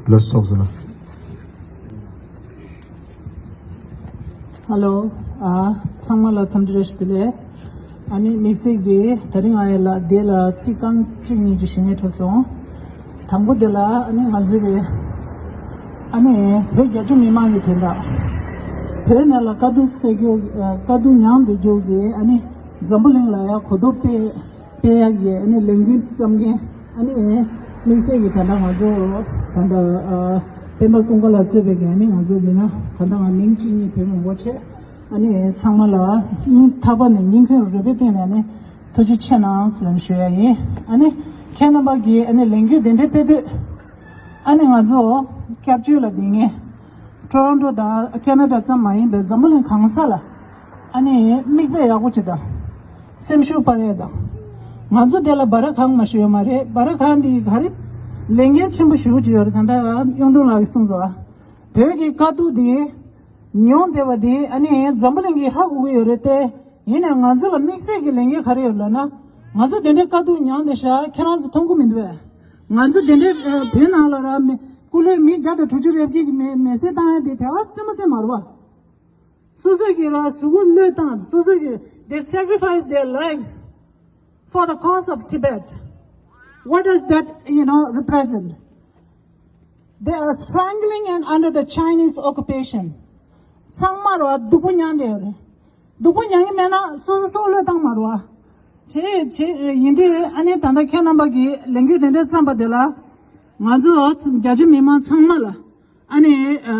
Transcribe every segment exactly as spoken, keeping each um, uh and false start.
ལ་སོགས་ལ། ཧ་ལོ། ཨ། ཚང་མ་ལ་འཚམས་འདྲི་བཀྲ་ཤིས་བདེ་ལེགས། ཨ་ནི་དམིགས་བསལ་གྱིས་ད་རིང་ང་ཡི་ལ་དེ་ལ་ཚིག་རྐང་གཅིག་གཉིས་ཀྱི་ཞུ་སྙིང་འདོད་སོང་། དང་པོ་དེ་ལ་ཨ་ནི་ང་ཚོའི་ཨ་ནི་བོད་རྒྱ་ཆེ་མི་མང་གི་དོན་དག་བོད་ནང་ལ་དཀའ་སྡུག་སེལ་རྒྱུ་དཀའ་སྡུག་མྱངས་བསྡད་རྒྱུ་གི་ཨ་ནི་འཛམ་བུ་གླིང་ལ་ཡང་གོ་རྟོགས་སྤེལ་སྤེལ་ཡག་གི་ཨ་ནི་ལས་འགུལ་བརྩམས་མཁན་ཨ་ནི་དམིགས་བསལ་གྱི་ད་ལྟ་ང་ཚོ་ད་ལྟ་ཨ་སྤེན་པ་ཀུན་དགའ་ལགས་གཙོས་པའི་གི་ཨ་ནི་ང་ཚོ་མི་སྣ་ད་ལྟ་ང་མིང་གཅིག་གཉིས་བོས་མི་འགོ་བྱས། ཨ་ནི་ཚང་མ་ལ་སྙིང་ཐག་པ་ནས་སྙིང་ཁོང་རུས་པའི་གཏིང་ནས་ཨ་ནི་ཐུགས་རྗེ་ཆེ་གནང་ཟེར་ལབ་ཞུ་ཡ་ཡིན། ཨ་ནི་ཁྱེད་རྣམ་པ་གིས་ཨ་ནི་ལས་འགུལ་དེ་འདྲའི་སྤེལ་དུས་ཨ་ནི་ང་ཚོ་སྐྱབས་བཅོལ་ལ་བསྡད་མཁན་ཊོ་རོན་ཊོ་དང་ཁེ་ན་ཌ་ཙམ་མ་ཡིན་པའི་འཛམ་བུ་གླིང་གང་ས་ལ་ཨ་ནི་མིག་དཔེ་ཡག་པོ་ཅིག་དང་སེམས་ཤུགས་སྤར་ཡ་དང་། ང་ཚོ་དེ་ལ་སྦ་ར་གང་མ་ཞུ་ཡོད་མ་རེད། སྦ་ར་གང་འདི་ག་རེ་ལས་འགན་ཆེན་པོ་ཞེ་པོ་ཅིག་ཡོད་རེད། ད་ལྟ་གཡུང་དྲུང་ལགས་ཀྱིས་གསུངས་སོང་། བོད་ཀྱི་དཀའ་སྡུག་འདི་མྱོང་བསྡད་པ་འདི་ཨ་ནི་འཛམ་བུ་གླིང་གིས་ཧ་གོ་གི་ཡོད་རེད་དེ། ཡིན་ནའང་ང་ཚོ་ལ་དམིགས་བསལ་གྱི་ལས་འགན་ག་རེ་ཡོད་ལབ་ན། ང་ཚོ་དེ་འདྲའི་དཀའ་སྡུག་མྱངས་བསྡད་ཤག་ཁྱེད་རང་ཚོ་མཐོང་གི་མི་འདུག་གས། ང་ཚོ་དེ་འདྲའི་ཨ་བོད་ནང་ལ་ར་མི་སྐུ་ལུས་མི་བརྒྱ་དང་དྲུག་ཅུ་རེ་བརྒྱད་ཀྱི་མེ་མེ་སྲེག་བཏང་ཡ་དེ་དེ་བ་རྩེད་མོ་རྩེད་མ་རེད་བ། སོ་སོ་གི་ར་གཟུགས་པོ་བློས་བཏང་། སོ་སོ་གི they sacrifice their life for the cause of Tibet. What does that, you know, represent? They are struggling and under the Chinese occupation. ཚང་མ་ར་སྡུག་པོ་མྱངས་བསྡད་ཡོད་རེད། སྡུག་པོ་མྱངས་ཀྱི་མེད་ན་སོ་སོ་སོ་བློས་བཏང་མ་རེད་བ། བྱས་བྱས་ཡིན་དུས་ཨ་ནི་ད་ལྟ་ཁྱེད་རྣམ་པ་གིས་ལས་འགུལ་དེ་འདྲ་བརྩམས་པ་དེ་ལ་ང་ཚོ་རྒྱ་ཆེ་མི་མང་ཚང་མ་ལ་ཨ་ནི་ཨ་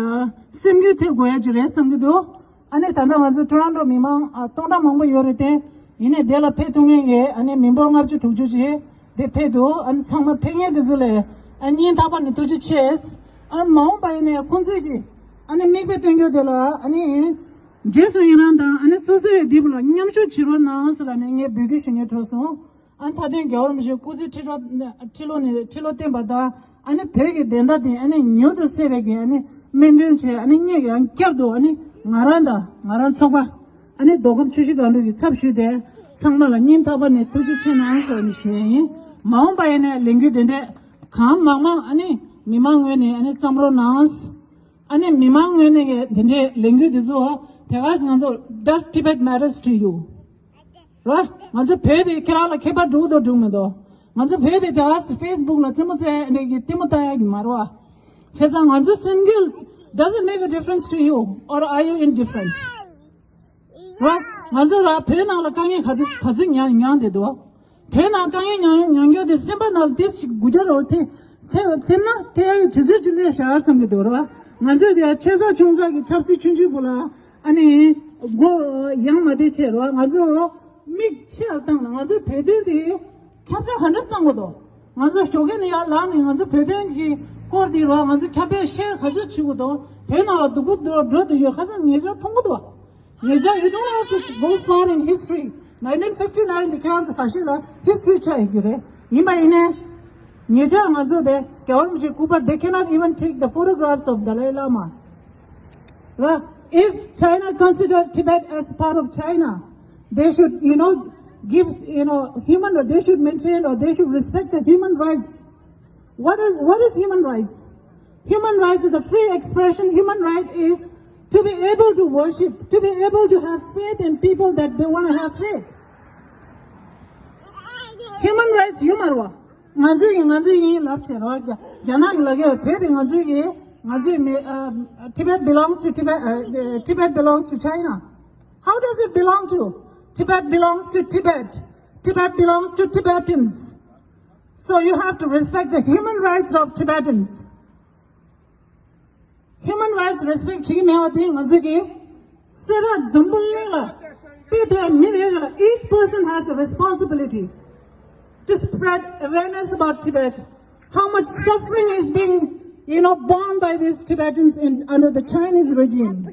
སེམས་འགུལ་ཐེབས་དགོས་ཡ་ཅིག་རེད་བསམ་གྱི་འདུག་ཨ་ནི་ད་ལྟ་ང་ཚོ་ཊོ་རོན་ཊོ་མི་མང་ཨ་སྟོང་ཕྲག་མང་པོ་ཡོད་རེད་དེ། ཡིན་ནའི་དེ་ལ་ཕེབས་ཐུབ་མཁན་གྱི་ཨ་ནི་མི་འབོར་ལྔ་བཅུ་དྲུག་ཅུ་ཅིག་དེ་ཕེབས་འདུག་ཨ་ནི་ཚང་མ་ཕེབས་མཁན་དེ་ཚོ་ལ་ཨ་སྙིང་ཐག་པ་ནས་ཐུགས་རྗེ་ཆེ། ཨ་མ་འོངས་པ་ཡིན་ནའི་ཁོང་ཚོས་ཀྱི་ཨ་ནི་མིག་དཔེ་སྟོན་རྒྱུ་དེ་ལ་ཨ་ནི་རྗེས་སུ་ཡི་རང་དང་ཨ་ནི་སོ་སོའི་འདི་བུ་ལ་མཉམ་ཞུགས་བྱེད་རོགས་གནང་ཟེར་ལབ་ནས་ངས་འབོད་སྐུལ་ཞུ་སྙིང་འདོད་སོང་། ཨ་ནི་མཐའ་དོན་རྒྱལ་བ་རིན་པོ་ཆེ་སྐུ་ཚེ་ཁྲི་ལོ་ཁྲི་ལོ་ནས་ཁྲི་ལོ་བརྟན་པ་དང་ཨ་ནི་བོད་ཀྱི་བདེན་མཐའ་དེ་ཨ་ནི་མྱུར་དུ་གསལ་བའི་གི་ཨ་ནི་སྨོན་འདུན་བྱས། ཨ་ནི་ངས་ཡང་བསྐྱར་དུ་ཨ་ནི་ང་རང་དང་ང་རང་ཚོགས་པ་ཨ་ནི་མདོ་ཁམས་ཆུ་བཞི་སྒང་དྲུག་གི་ཚབ་ཞུས་ཏེ་ཚང་མ་ལ་སྙིང་ཐག་པ་ནས་ཐུགས་རྗེ་ཆེ་གནང་ཟེར་ནས་ཞུ་ཡས་ཡིན། མ་འོངས་པ་ཡིན་ནའི་ལས་འགུལ་དེ་འདྲས་གང་མང་མང་ཨ་ནི་མི་མང་ངོས་ནས་ཨ་ནི་བརྩམས་རོགས་གནང་། ཨ་ནི་མི་མང་ངོས་ནས་དེ་འདྲའི་ལས་འགུལ་དེ་ཚོ་དེ་ག་ང་ཚོ་Does Tibet matters to you? ར། ང་ཚོ་བོད་དེ་ཁྱེད་རང་ལ་ཁྱད་པར་འགྲོ་གི་འདུག་འགྲོ་མི་འདུག་ང་ཚོ་བོད་དེ་དེ་ག་ཕེ་སི་བུག་ལ་རྩེད་མོ་རྩེ་ནས་ཀྱི་ལྟད་མོ་ལྟ་ཡག་གི་མ་རེད་བ། བྱས་ཙང་ང་ཚོ་སེམས་འགུལ། Does it make a difference to you or are you indifferent? ར། ང་ཚོ་ར་བོད་ནང་ལ་དཀའ་ངལ་ག་ཚོད་ག་ཚོད་མྱངས་མྱངས་བསྡད་འདུག་བོད་ནང་དཀའ་ངལ་མྱངས་མྱངས་རྒྱུ་དེ་སེམས་པ་ནང་ལ་ཏོག་ཙམ་སྒུག་རྒྱུ་རེད། དེ་དེ་དེ་ན་དེ་ཡ་དུས་ཚོད་ཅིག་སླེབས་བཞག་བསམ་གྱི་འདུག་ར། ང་ཚོས་དེ་ཡ་ཆེ་ས་ཆུང་ས་གི་ཆབ་སྲིད་ཆུང་ཆུང་བོ་ལ་ཨ་ནི་མགོ་ཡང་མ་བདེ་བྱས་ར། ང་ཚོ་མིག་ཕྱེ་བཏང་ན་ང་ཚོའི་བོད་དོན་དེ་ཁྱབ་བསྒྲགས་ག་འདྲ་གཏང་དགོས་འདུག་ང་ཚོ་ཞོགས་ཀས་ནས་ཡར་ལངས་ནས་ང་ཚོ་བོད་དོན་གྱི་སྐོར་དེ་ར་ང་ཚོ་ཁྱབ་སྤེལ་ཤེར་ག་ཚོད་བྱེད་དགོས་འདུག་བོད་ནང་ལ་སྡུག་པོ་འགྲོ་འགྲོ་དུ་ཡོད་ཁ་སང་ཉེ་ཆར་མཐོང་གི་འདུག་ཉེ་ཆར། You don't have to go far in history. nineteen fifty-nine དེ་ཁྱེད་རང་ཚོ་ག་ཤེད་ལ་history ཆགས་ཡོད་རྒྱུ་རེད། ཡིན་པ་ཡིན་ནའི་ཉེ་ཆར་ང་ཚོ་དེ་རྒྱལ་བ་རིན་པོ་ཆེའི་སྐུ་པར། They cannot even take the photographs of Dalai Lama. Right? If China considered Tibet as part of China, they should, you know, give, you know, human, they should maintain or they should respect the human rights. What is, what is human rights? Human rights is a free expression. Human right is to be able to worship, to be able to have faith in people that they want to have faith. Human rights ཡོད་མ་རེད་བ། ང་ཚོས་ཡིན་ང་ཚོས་ཡིན་ལབ་བྱས་རོགས། རྒྱ་རྒྱ་ནག་གི་ལ་གའི་བོད་དེ་ང་ཚོས་ཀྱི་ང་ཚོས་མི་ཨ། Tibet belongs to Tibet, uh, Tibet belongs to China. How does it belong to? Tibet belongs to Tibet. Tibet belongs to Tibetans. So you have to respect the human rights of Tibetans. Human rights respect བྱེད་ཀྱི་མེད་པ་དེ་ང་ཚོས་ཀྱི་གསལ་བསྒྲགས་འཛམ་བུ་གླིང་ལ་སྤེལ་ཐུབ་ཡ། མི་རེ་རེ་ལ་each person has a responsibility to spread awareness about Tibet, how much suffering is being, you know, borne by these Tibetans in, under the Chinese regime.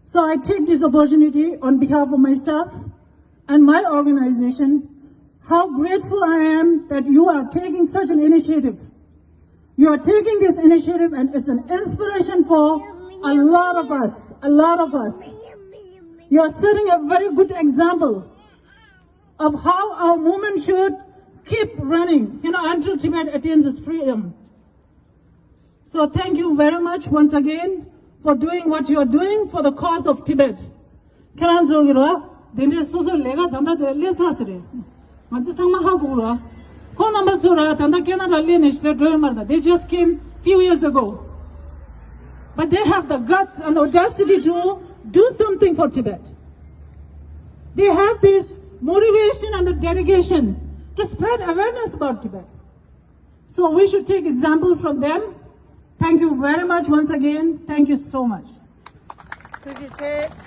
So I take this opportunity on behalf of myself and my organization, how grateful I am that you are taking such an initiative. You are taking this initiative and it's an inspiration for a lot of us, a lot of us. You are setting a very good example of how our movement should keep running, you know, until Tibet attains its freedom. So thank you very much once again for doing what you are doing for the cause of Tibet. ཁྱེད་རང་ཚོ་གི་རོ། དེ་འདྲའི་སོ་སོའི་ལས་ཀ་ད་ལྟ་དེ་ལས་ཚར་ཟེར་རེད། ང་ཚོ་ཚང་མ་ཧ་གོ་རོ། ཁོང་རྣམ་པ་ཚོ་ར་ད་ལྟ་ཁེ་ན་ཌ་སླེབས་ནས་ཞེ་དྲག་འགྲོ་ཡོད་མ་རེད། They just came few years ago, but they have the guts and audacity to do something for Tibet. They have this motivation and the dedication to spread awareness about Tibet. So we should take example from them. Thank you very much once again. Thank you so much. ཐུགས་རྗེ་ཆེ།